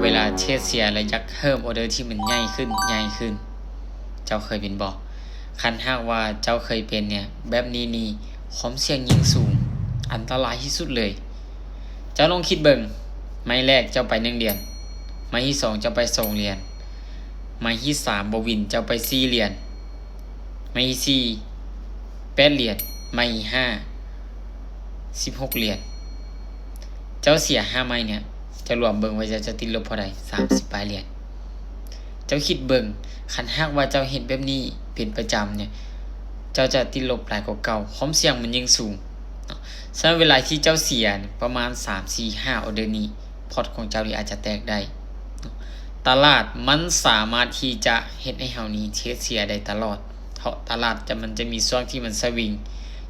ເວລາເທຣດເສຍ ແລະ ຢາກເພີ່ມອອເດີທີ່ມັນໃຫຍ່ຂຶ້ນ ໃຫຍ່ຂຶ້ນ ເຈົ້າເຄີຍເປັນບໍ່? ຄັນຫາກວ່າເຈົ້າເຄີຍເປັນເນຍ ແບບນີ້ນີ້ ຄວາມສ່ຽງຍິ່ງສູງ ອັນຕະລາຍທີ່ສຸດເລີຍ. ເຈົ້າລອງຄິດເບິ່ງ, ໄມ້ແລກເຈົ້າໄປໜຶ່ງຫຼຽນ, ໄມ້ທີສອງເຈົ້າໄປສອງຫຼຽນ, ໄມ້ທີສາມບໍ່ວິນເຈົ້າໄປສີ່ຫຼຽນ, ໄມ້ທີສີ່ແປດຫຼຽນ, ໄມ້ທີຫ້າສິບຫົກຫຼຽນ. ເຈົ້າເສຍຫ້າໄມ້ເນຍ ເຈົ້າລວມເບິ່ງວ່າເຈົ້າຈະຕິດລົບເທົ່າໃດ? ສາມສິບປາຍຫຼຽນ. ເຈົ້າຄິດເບິ່ງ, ຄັນຫາກວ່າເຈົ້າເຮັດແບບນີ້ເປັນປະຈຳເນຍ ເຈົ້າຈະຕິດລົບຫຼາຍກວ່າເກົ່າ, ຄວາມສ່ຽງມັນຍິ່ງສູງເນາະ. ສະນັ້ນເວລາທີ່ເຈົ້າເສຍປະມານສາມ ສີ່ ຫ້າອອເດີນີ້ ພອດຂອງເຈົ້ານີ້ອາດຈະແຕກໄດ້. ຕະຫຼາດມັນສາມາດທີ່ຈະເຮັດໃຫ້ເຮົານີ້ເທຣດເສຍໄດ້ຕະຫຼອດ, ເພາະຕະຫຼາດຈະ ມັນຈະມີຊ່ວງທີ່ມັນສະວິງ,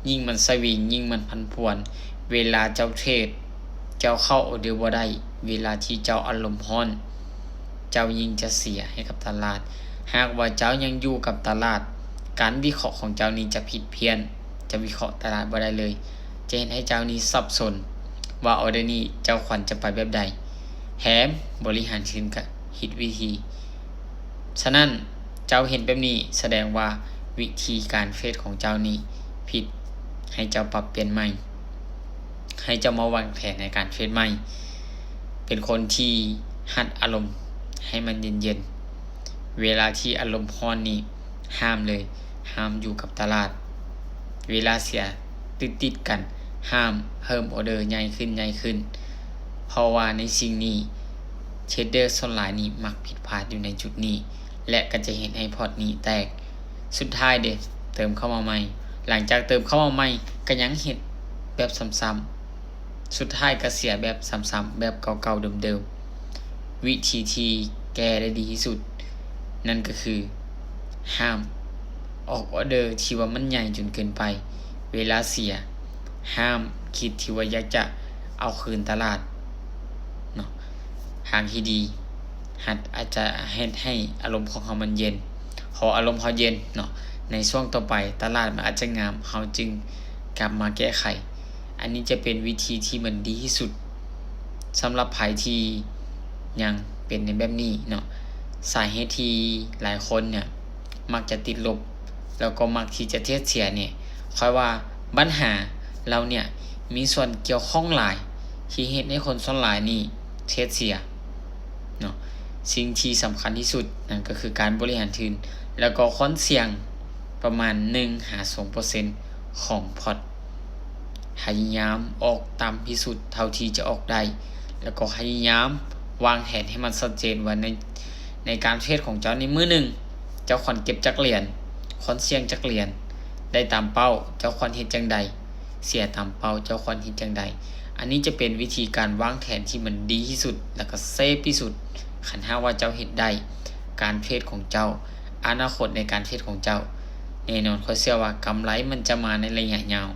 ຍິ່ງມັນສະວິງ ຍິ່ງມັນຜັນຜວນ. ເວລາເຈົ້າເທຣດ ເຈົ້າເຂົ້າອອເດີບໍ່ໄດ້ ເວລາທີ່ເຈົ້າອາລົມຮ້ອນ ເຈົ້າຍິ່ງຈະເສຍໃຫ້ກັບຕະຫຼາດ. ຫາກວ່າເຈົ້າຍັງຢູ່ກັບຕະຫຼາດ ການວິເຄາະຂອງເຈົ້ານີ້ຈະຜິດພຽນ, ຈະວິເຄາະຕະຫຼາດບໍ່ໄດ້ເລີຍ, ຈະເຮັດໃຫ້ເຈົ້ານີ້ສັບສົນວ່າອອເດີນີ້ເຈົ້າຄວນຈະໄປແບບໃດ, ແຖມບໍລິຫານທຶນກະຜິດວິທີ. ສະນັ້ນເຈົ້າເຮັດແບບນີ້ສະແດງວ່າວິທີການເທຣດຂອງເຈົ້ານີ້ຜິດ, ໃຫ້ເຈົ້າປັບປ່ຽນໃໝ່. ໃຫ້ເຈົ້າມາວາງແຜນໃນການເທຣດໃໝ່, ເປັນຄົນທີ່ຫັດອາລົມໃຫ້ມັນເຢັນໆ. ເວລາທີ່ອາລົມຮ້ອນນີ້ ຫ້າມເລີຍ, ຫ້າມຢູ່ກັບຕະຫຼາດ. ເວລາເສຍຕິດໆກັນ ຫ້າມເພີ່ມອອເດີໃຫຍ່ຂຶ້ນ ໃຫຍ່ຂຶ້ນ, ເພາະວ່າໃນສິ່ງນີ້ ເທຣດເດີສ່ວນຫຼາຍນີ້ມັກຜິດພາດຢູ່ໃນຈຸດນີ້ ແລະ ກໍຈະເຮັດໃຫ້ພອດນີ້ແຕກ. ສຸດທ້າຍເດ ເຕີມເຂົ້າມາໃໝ່, ຫຼັງຈາກເຕີມເຂົ້າມາໃໝ່ກໍຍັງເຮັດແບບຊ້ຳໆ, ສຸດທ້າຍກໍເສຍແບບຊ້ຳໆ ແບບເກົ່າໆເດີມໆ. ວິທີທີ່ແກ້ໄດ້ດີທີ່ສຸດ ນັ້ນກໍຄື ຫ້າມອອກອອເດີທີ່ວ່າມັນໃຫຍ່ຈົນເກີນໄປ. ເວລາເສຍ ຫ້າມຄິດທີ່ວ່າຢາກຈະເອົາຄືນຕະຫຼາດເນາະ. ທາງທີ່ດີ ຫັດ ອາດຈະເຮັດໃຫ້ອາລົມຂອງເຮົາມັນເຢັນ. ພໍອາລົມເຮົາເຢັນເນາະ, ໃນຊ່ວງຕໍ່ໄປຕະຫຼາດມັນອາດຈະງາມ, ເຮົາຈຶ່ງກັບມາແກ້ໄຂ. ອັນນີ້ຈະເປັນວິທີທີ່ມັນດີທີ່ສຸດ ສຳລັບໃຜທີ່ຍັງເປັນໃນແບບນີ້ເນາະ. ສາເຫດທີ່ຫຼາຍຄົນເນຍມັກຈະຕິດລົບ ແລ້ວກໍມັກທີ່ຈະເທຣດເສຍນີ້ ຂ້ອຍວ່າບັນຫາເຫຼົ່າເນຍມີສ່ວນກ່ຽວຂ້ອງຫຼາຍ ທີ່ເຮັດໃຫ້ຄົນສ່ວນຫຼາຍນີ້ເທຣດເສຍເນາະ. ສິ່ງທີ່ສຳຄັນທີ່ສຸດນັ້ນກໍຄືການບໍລິຫານທຶນ ແລ້ວກໍຄວາມສ່ຽງປະມານໜຶ່ງຫາສອງເປີເຊັນຂອງພອດ. ພະຍາຍາມອອກຕ່ຳທີ່ສຸດເທົ່າທີ່ຈະອອກໄດ້ ແລ້ວກໍພະຍາຍາມວາງແຜນໃຫ້ມັນຊັດເຈນວ່າໃນ ໃນການເທຣດຂອງເຈົ້າໃນມື້ໜຶ່ງ ເຈົ້າຄວນເກັບຈັກຫຼຽນ, ຄວນສ່ຽງຈັກຫຼຽນ, ໄດ້ຕາມເປົ້າ ເຈົ້າຄວນເຮັດຈັ່ງໃດ, ເສຍຕາມເປົ້າ ເຈົ້າຄວນເຮັດຈັ່ງໃດ. ອັນນີ້ຈະເປັນວິທີການວາງແຜນທີ່ມັນດີທີ່ສຸດ ແລ້ວກໍເຊຟທີ່ສຸດ. ຄັນຫາກວ່າເຈົ້າເຮັດໄດ້, ການເທຣດຂອງເຈົ້າ, ອະນາຄົດໃນການເທຣດຂອງເຈົ້າ ແນ່ນອນ ຂ້ອຍເຊື່ອວ່າກຳໄລມັນຈະມາໃນໄລຍະຍາວ.